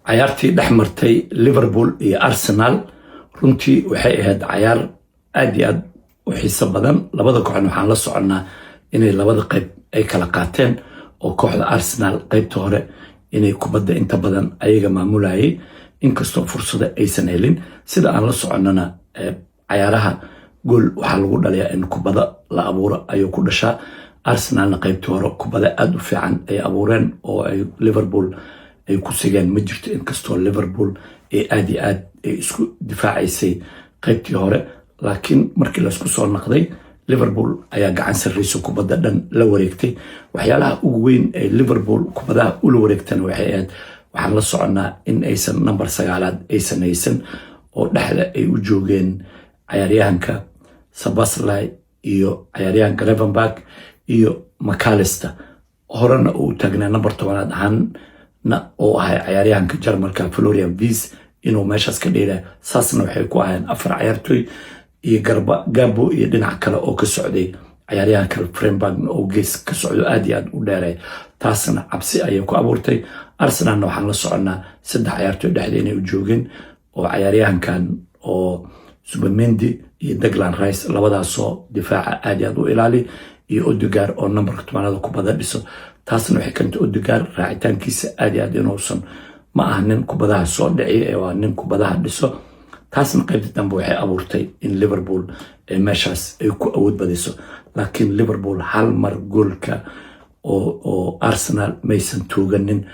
Cayaartii dhex martay Liverpool iyo Arsenal runtii waxay ahayd cayaar aad iyo aad u xiiso badan. Labada kooxna waxaan la soconnaa inay labada qayb ay kala qaateen, oo kooxda Arsenal qaybta hore inay kubadda inta badan ayaga maamulayay, inkastoo fursada aysan helin. Sida aan la soconnana, cayaaraha gool waxaa lagu dhaliyaa in kubada la abuuro ayuu ku dhashaa. Arsenalna qaybtii hore kubada aada u fiican ay abuureen oo ay Liverpool ay ku sigeen ma jirto, inkastoo Liverpool ay aad iyo aad ay isku difaacaysay qaybtii hore. Laakiin markii laysku soo naqday, Liverpool ayaa gacan sarreyso, kubadda dhan la wareegtay. Waxyaalaha ugu weyn ee Liverpool kubadaha ula wareegtana waxay ahayd, waxaan la soconnaa in aysan number 9aad aysan haysan, oo dhexda ay u joogeen cayaaryahanka Szoboszlai iyo cayaaryahanka Gravenberch iyo Mac Allister. Horena uu taagnaa number 10aad ahaanna oo ahay cayaaryahanka Jarmalka Florian Wirtz inuu meeshaas ka dheelaya. Saasna waxay ku ahayeen afar cayaartooy iyo garba Gakpo iyo dhinac kale oo ka socday cayaaryahanka Frimpongna oo gees ka socdo aad iyo aad u dheeray. Taasna cabsi ayay ku abuurtay. Arsenalna waxaan la soconnaa saddex cayaartooy dhexda inay u joogeen, oo cayaaryahankan oo Zubimendi iyo Declan Rice, labadaasoo difaaca aad iyo aad u ilaali, iyo Odegaard oo nambarka 10aad kubada dhiso. Taasna waxay keentay Odegaard raacitaankiisa aad iyo aad inuusan ma aha nin kubadaha soo dhiciya ee waa nin kubadaha dhiso. Taasna qaybta dambe waxay abuurtay in Liverpool meeshaas ay ku awood badiso. Laakiin Liverpool hal mar goolka oo Arsenal maysan tuuganin,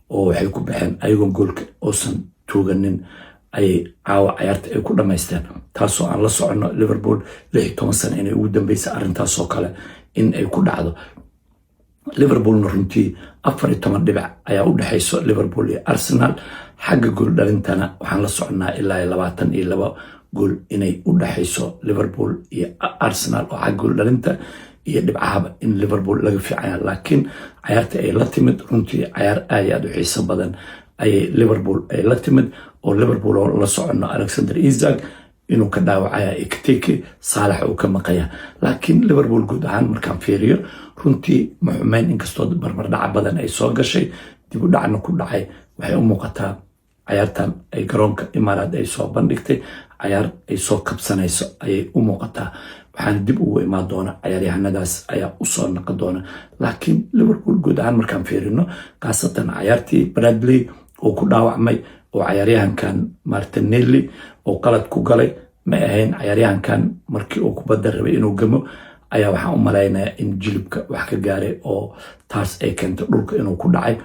oo waxay ku baxeen ayagoon goolka oosan tuuganin ayay caawa cayaarta ay ku dhammaysteen, taasoo aan la soconno Liverpool 16 sano inay ugu dambeysa arrintaasoo kale in ay ku dhacdo. Liverpoolna runtii 14 dhibic ayaa u dhexayso Liverpool iyo Arsenal. Xagga gool dhalintana waxaan la soconnaa ilaa 22 gool inay u dhexayso Liverpool iyo Arsenal, oo xagga gool dhalinta iyo dhibcahaba in Liverpool laga fiicanya. Laakiin cayaarta ay la timid runtii cayaar aad iyo aad u xiiso badan ayay Liverpool ay la timid, oo Liverpool oo la soconno Alexander Isak inuu ka dhaawacaya, Ekitike, Saalax uu ka maqaya. Laakiin Liverpool guud ahaan markaan fiiriyo runtii ma xumeyn, inkastoo barbardhaca badan ay soo gashay, dib u dhacna ku dhacay. Waxay u muuqataa cayaartan ay garoonka Emirates ay soo bandhigtay cayaar ay soo kabsanayso ayay u muuqataa. Waxaana dib ugu imaan doona cayaaryahanadaas ayaa usoo naqon doona. Laakiin Liverpool guud ahaan markaan fiirino, khaasatan cayaartii Bradley oo ku dhaawacmay oo cayaaryahankan Martinelli oo qalad ku galay, ma ahayn cayaaryahankan markii uu kubadda rabay inuu gamo ayaa waxaan u malaynayaa in jilibka wax ka gaaray, oo taas ay keentay dhulka inuu ku dhacay.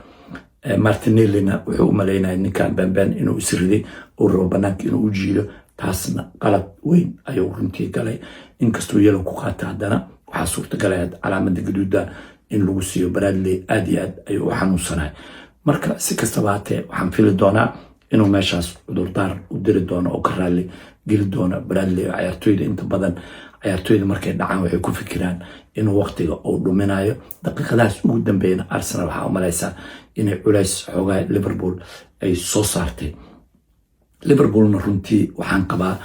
Martinellina wuxuu u malaynaya ninkan bambaan inuu isriday oo rabo banaanka inuu u jiido. Taasna qalad weyn ayuu runtii galay. Inkastuu yellow ku qaata, haddana waxaa suurtagalaya calaamada gaduuda in lagu siiyo. Bradley aad iyo aad ayuu u xanuunsanahay. Marka si kastaba hatee, waxaan fili doonaa inuu meeshaas cudurdaar u diri doono oo ka raalli geli doono Bradley. Oo cayaartooyda inta badan, cayaartooyda markay dhacaan waxay ku fikiraan inuu waqtiga uu dhuminayo. Daqiiqadahaas ugu dambeeyana Arsenal waxaa u malaysaa inay culays xoogaa Liverpool ay soo saartay. Liverpoolna runtii waxaan qabaa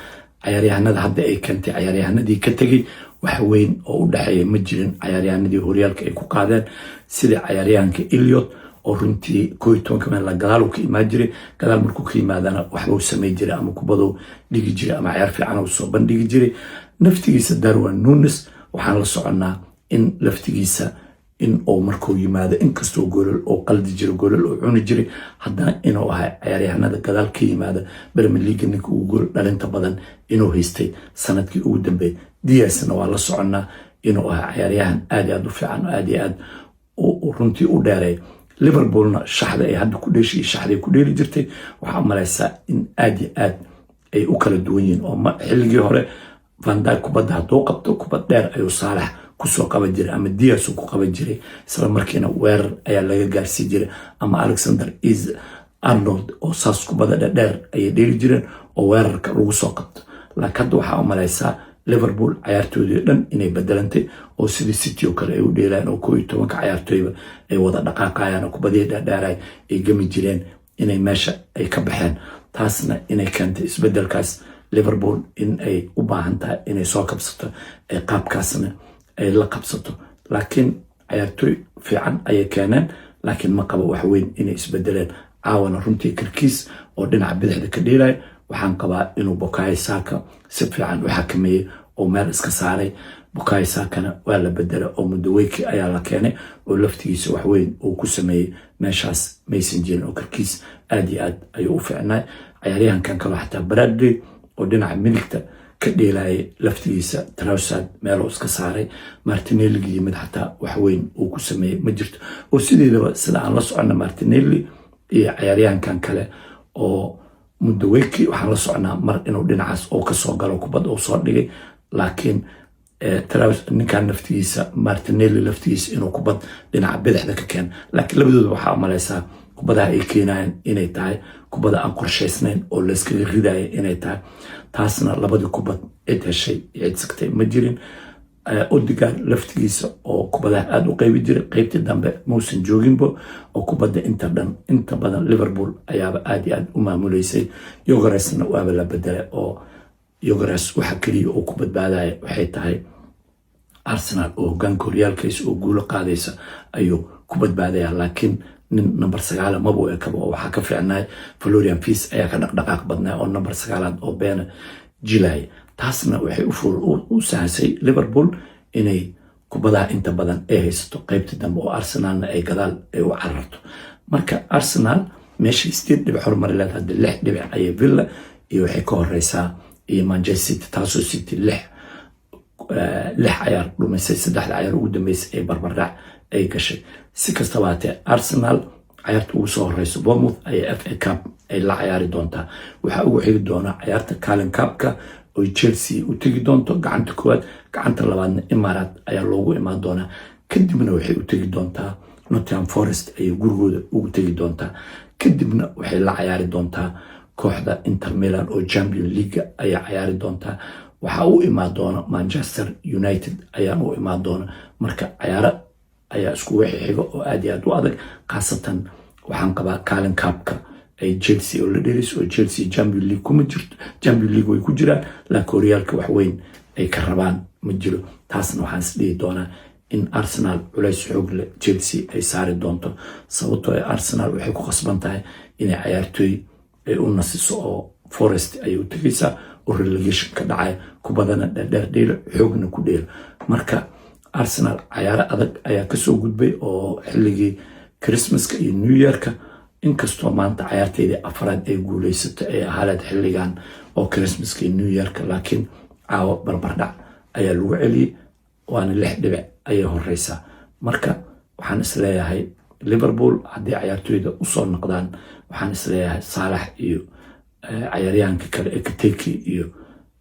cayaaryahanada hadda ay keentay, cayaaryahanadii ka tegey wax weyn oo u dhexeeya ma jirin. Cayaaryahanadii horyaalka ay ku qaadeen, sida cayaaryahanka Elliott oo runtii 11ka meel gadaal uu ka imaan jiray, gadaal markuu ka yimaadana waxbuu samay jiray, ama kubaduu dhigi jiray ama cayaar fiican uu soo bandhigi jiray. Naftigiisa Darwin Nunez waxaan la soconnaa in laftigiisa in uu markuu yimaado, inkastoo goolal oo qaldi jiro, goolal oo cuni jiray, haddana inuu ahay cayaaryahanada gadaal ka yimaada Premier League ninka ugu gool dhalinta badan inuu haystay sanadkii ugu dambeeyay. Diazna waa la soconnaa inuu ahay cayaaryahan aad iyo aad u fiican oo aad iyo aad runtii u dheereey. Liverpoolna shaxda ay hadda ku dheeshay, shaxday ku dheeli jirtay, waxaa malaysaa in aad iyo aad ay u kala duwan yihiin, oo xilligii hore Van Dijk kubadda hadduu qabto, kubad dheer ayuu Saalax kusoo qaban jiray ama Diaz ku qaban jiray, isla markiina weerar ayaa laga gaarsii jiray, ama Alexander is Arnold oo saas kubadda dhedheer ayay dheeli jireen oo weerarka lagu soo qabto. Laakiin hadda waxaa u malaysaa Liverpool cayaartoodii dhan inay bedelantay, oo sidii City oo kale ay u dheelayaan, oo 11ka cayaartooyba ay wada dhaqaaqayaan, oo kubadihii dherdheeray ay gami jireen inay meesha ay ka baxeen. Taasna inay keentay isbedelkaas Liverpool in ay u baahan tahay inay soo kabsato, ay qaabkaasna ay la qabsato. Laakiin cayaartooy fiican ayay keeneen, laakiin ma qabo wax weyn inay isbedeleen. Caawana runtii Kerkez oo dhinaca bidixda ka dheelaya, waxaan qabaa inuu Bukayo Saka si fiican u xakameeyey oo meel iska saaray. Bukayo Sakana waa la bedelay oo Madueke ayaa la keenay, oo laftigiisa waxweyn uu ku sameeyey. Meeshaas maysan jirin oo Kerkez aad iyo aad ayuu u fiicnay. Ciyaaryahankan kaloo xataa Bradley oo dhinaca midigta ka dheelayay, laftigiisa Trossard meeluu iska saaray. Martinelli yimid xataa waxweyn uu ku sameeyey ma jirto, oo sideedaba sida aan la soconna Martinelli iyo ciyaaryahankan kale oo Madueke waxaan la socnaa mar inuu dhinacaas uu kasoo galo, kubad uu soo dhigay, laakiin ninkan laftigiisa, Martinelli laftigiisa, inuu kubad dhinaca bidixda ka keeno, laakiin labadooda waxaa umaleysaa kubadaha ay keenayaan inay tahay kubada aan qorshaysnayn oo layskaga ridaya inay tahay. Taasna labadii kubad cid heshay iyo cid sigtay ma jirin. Odegaard laftigiisa oo kubadaha aada u qeybi jiray, qeybtii dambe muusan jooginbo, oo kubadda inta dhan inta badan Liverpool ayaaba aad iyo aad u maamuleysay. Gyokeresna waaba la bedelay, oo Gyokeres waxa keliya uu ku badbaadaya waxay tahay Arsenal oo hogaanka horyaalkaysa oo guulo qaadaysa ayuu ku badbaadaya, laakiin nin number 9 maba u ekaba, oo waxaa ka fiicnay Florian Wirtz ayaa ka dhaqdhaqaaq badnaa oo number 9aad oo beena jilaya. Taasna waxay u sahashay Liverpool inay kubadaha inta badan ay haysato qeybta dambe, oo Arsenalna ay gadaal ay u cararto. Marka Arsenal meeshay 8 dhibic horumari leed, hadda 6 dhibic ayay Villa iyo waxay ka horeysaa iyo Manchester City, taasoo City lix cayaar dhumisay, saddexda cayaar ugu dambeysay ee barbardhac ay gashay. Si kastaba haatee, Arsenal cayaarta ugu soo horeyso Bournemouth ayay FA Cup ay la cayaari doontaa. Waxaa ugu xigi doona cayaarta Carling Cupka oy Chelsea u tegi doonto gacanta koowaad, gacanta labaadna Emirates ayaa loogu imaan doonaa. Kadibna waxay u tegi doontaa Nottingham Forest ayay gurigooda ugu tegi doontaa. Kadibna waxay la cayaari doontaa kooxda Inter Milan oo Champion League ayaa cayaari doontaa. Waxaa u imaan doona Manchester United ayaan u imaan doona. Marka cayaaro ayaa isku wixi xigo oo aad iyo aad u adag, khaasatan waxaan qabaa Carling Cupka ay Chelsea oo la dhelayso, oo Chelsea Champion League kuma jirto. Champion League way ku jiraan, laakiin horyaalka wax weyn ay ka rabaan ma jiro. Taasna waxaan is dhihi doonaa in Arsenal culays xoog leh Chelsea ay saari doonto, sababtoo ay Arsenal waxay ku khasban tahay inay cayaartooy ay u nasiso, oo Forest ayay u tegaysaa oo relegation ka dhacaya, kubadana dheerdheer dheelo, xoogna ku dheelo. Marka Arsenal cayaaro adag ayaa kasoo gudbay oo xilligii Christmaska iyo New Yearka, inkastoo maanta cayaarteydii afraad ay guuleysatay ay ahaaleed xilligan oo Christmaska iyo New Yearka, laakiin caawa barbardhac ayaa lagu celiyey, waana 6 dhibic ayay horeysaa. Marka waxaan isleeyahay Liverpool haddii cayaartooyda usoo noqdaan, waxaan isleeyahay Saalax iyo cayaaryahanka kale Ekitike iyo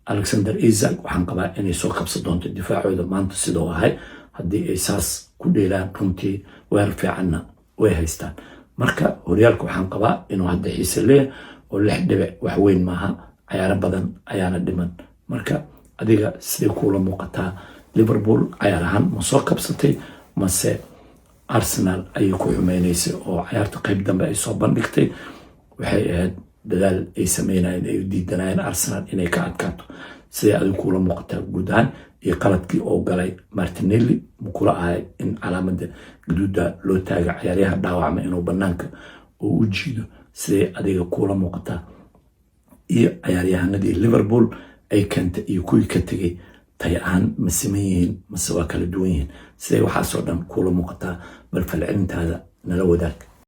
Alexander Isak, waxaan qabaa inay soo kabsan doonto difaacooda maanta sidoo ahay. Haddii ay saas ku dheelaan, runtii weer fiicanna way haystaan. Marka horyaalka waxaan qabaa inuu hadda xiise leeyahay, oo 6 dhibic wax weyn maaha, cayaaro badan ayaana dhiman. Marka adiga siday kuula muuqataa? Liverpool cayaar ahaan ma soo kabsatay, mase Arsenal ayay ku xumeynaysay oo cayaarta qayb dambe ay soo bandhigtay waxay ahayd dadaal ay sameynayeen, ay u diidanayeen Arsenal inay ka adkaato? Siday adigu kuula muuqataa guud ahaan, iyo qaladkii oo galay Martinelli kula ahay in calaamada gaduuda loo taaga cayaaryaha dhaawacma inuu banaanka oo u jiido? Siday adiga kuula muuqataa, iyo cayaaryahanadii Liverpool ay keentay iyo kuwii ka tegay tay ahaan ma siman yihiin mase waa kala duwan yihiin? Siday waxaasoo dhan kuula muuqataa? Bal falcelintaada nala wadaag.